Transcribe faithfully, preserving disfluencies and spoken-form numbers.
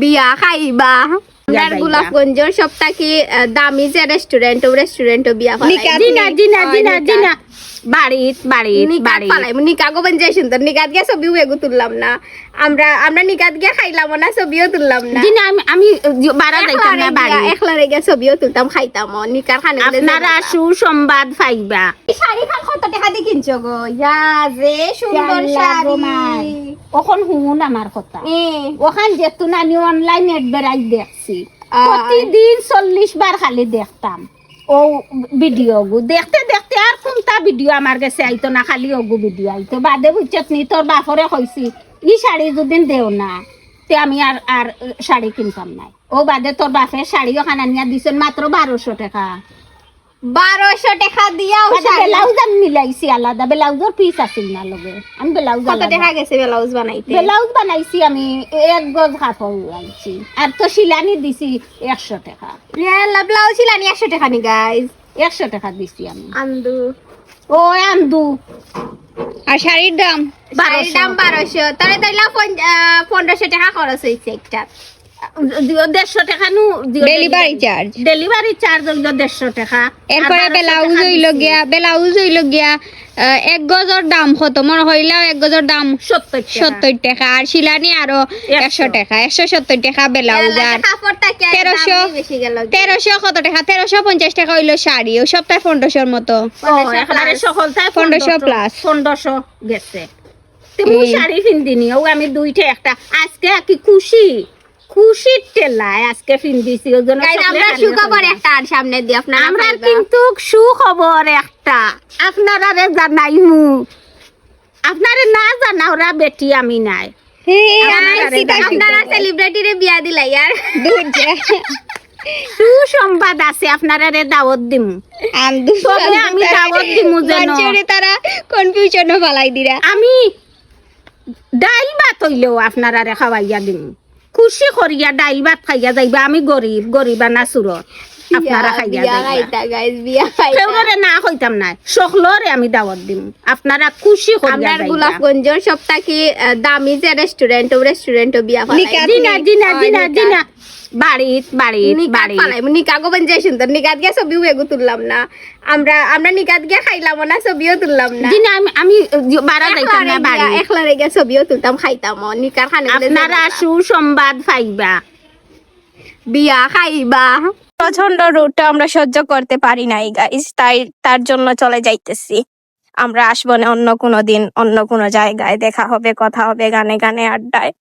বিয়া খাইবা। আমরার গোলাপগঞ্জর সব থাকি, আহ, দামি যে রেস্টুরেন্ট, ও রেস্টুরেন্টও বিয়া ফালাই। নিকাত জি না, জি না, জি না, জি না। বাড়িত, বাড়িত, নিকাত বাড়িত। ফালাইমু, নিকা গোবেন যে সুন্দর। নিকাত গিয়া ছবিও এগু তুললাম না। আমরা, আমরা নিকাত গিয়া খাইলাম না, ছবিও তুললাম না। জি না, আমি, আমি বারা যাইতাম না বাড়ি। একলারে গিয়া ছবিও তুলতাম, খাইতাম। নিকার খানে আপনারা সুসংবাদ পাইবা। এই শাড়ি খান কত টাকা দি কিনছো গো? ইয়া, যে সুন্দর শাড়ি। অখন হুন আমার কথা। এ। অখান যেতুন আমি অনলাইন এড বেড়াই দেখছি। আ। প্রতিদিন চল্লিশ বার খালি দেখতাম। ও ভিডিও গু দেখতে দেখতে আর কুনটা ভিডিও আমার গেছে আইতো না, খালি ওগু ভিডিও আইতো। বাদে বুঝছত নি, তোর বাপরে কইছি, "ই শাড়ি যুদিন দেও না, তে আমি আর, আর শাড়ি কিনতাম নায়।" ও বাদে তোর বাপে শাড়ি অখান আনিয়া দিছইন মাত্র বারোশো টাকা। বারোশো টাকা দিয়াও বাদে শাড়ি। ব্লাউজ আমি মিলাইছি আলাদা, ব্লাউজর পিস আছিল না লগে, আমি ব্লাউজ কত আলাদা। টাকা গেছে ব্লাউজ বানাইতে? ব্লাউজ বানাইছি আমি এক গজ কাপড় আনছি, আর তো শিলানি দিছি একশো টাকা। ইয়াল্লা, ব্লাউজ শিলানি একশো টাকা নি, গাইস? একশো টাকা দিছি আমি। আন্দু। ও আন্দু। আর শাড়ির দাম? শাড়ির দাম বারোশো। বারোশো। তাহলে তাইলে পন-, আহ, পনেরোশো টাকা খরচ হইছে একটা। দিও দেড়শো টাকা নু, দিও delivery delivery. Charge. Delivery charge হইল দেড়শো টাকা। এরপরে আর বারোশো ব্লাউজ টাকা হইল দিছি। গিয়া, ব্লাউজ হইল গিয়া, আহ, এক গজর দাম কত? মনে হইলাও এক গজর দাম সত্তর টাকা। সত্তর টাকা। আর শিলানি আরো একশো। একশো টাকা, একশো সত্তর টাকা ব্লাউজ। আর কাপড় তাকে আর তেরোশো, দাম বেশি গেল। তেরোশো কত টাকা? তেরোশো পঞ্চাশ টাকা হইল শাড়ি, ও সবটাই পনেরোশোর মতো। ও, একেবারে পনেরোশো সকলটাই পনেরোশো পনেরোশো। প্লাস। পনেরোশো গেছে। তুমি এই। শাড়ি পিন্দিনি, ও আমি দুইটা একটা। আজকে কি খুশি? খুশির ঠেলায় আজকে পিন্দিছি, ওই জন্য গাইস, সকলে আমরা খালি সুখবর করলাম। একটা আর সামনে দিয়ে আপনারা আমরা পাইবা। কিন্তু সুখবর একটা আপনারারে জানাইমু। আপনারে না জানাওরা বেটি আমি নাই। হে, আপনারা আইছি, আপনারা সেলিব্রিটিরে বিয়া দিলাই আর। দূর যা। সুসংবাদ আছে, আপনারারে দাওয়াত দিমু। আন্দু তবে আমি দাওয়াত দিমু যেন। মানুষরে তারা কনফিউশনও ফালাই দিরা। আমি ডাইল ভাত হইলেও আপনারারে খাওয়াইয়া দিমু। খুশি করিয়া ডাইল ভাত খাইয়া যাইবা। আমি গরিব, গরিবানা সুরত। আপনারা খাইয়া বিয়া যাইবা। খাইতা, গাইস, বিয়া খাইতা। কেউরে না কইতাম না, সকলরে আমি দাওয়াত দিমু। আপনারা খুশি করিয়া আমরার যাইবা। গোলাপগঞ্জর সব থাকি, আহ, দামি যে রেস্টুরেন্ট, ও রেস্টুরেন্টও বিয়া ফালাই। নিকাত জি না, নেই। জি না, জি না, জি না। বাড়িত, বাড়িত, নিকাত বাড়িত। ফালাইমু, নিকা গোবেন যে সুন্দর। নিকাত গিয়া ছবিও এগু তুললাম না। আমরা, আমরা নিকাত গিয়া খাইলাম না, ছবিও তুললাম না। জি না, আমি, আমি বারা যাইতাম না একলারে গিয়া, বাড়ি। একলারে গিয়া ছবিও তুলতাম, খাইতাম। নিকার খানে গেলে আপনারা যাইতাম। সুসংবাদ পাইবা। বিয়া খাইবা। প্রচন্ড রোদটা আমরা সহ্য করতে পারি নাই, গাইস, তাই তার জন্য চলে যাইতেছি। আমরা আসবো না অন্য কোনো দিন, অন্য কোনো জায়গায়। দেখা হবে, কথা হবে, গানে গানে আড্ডায়।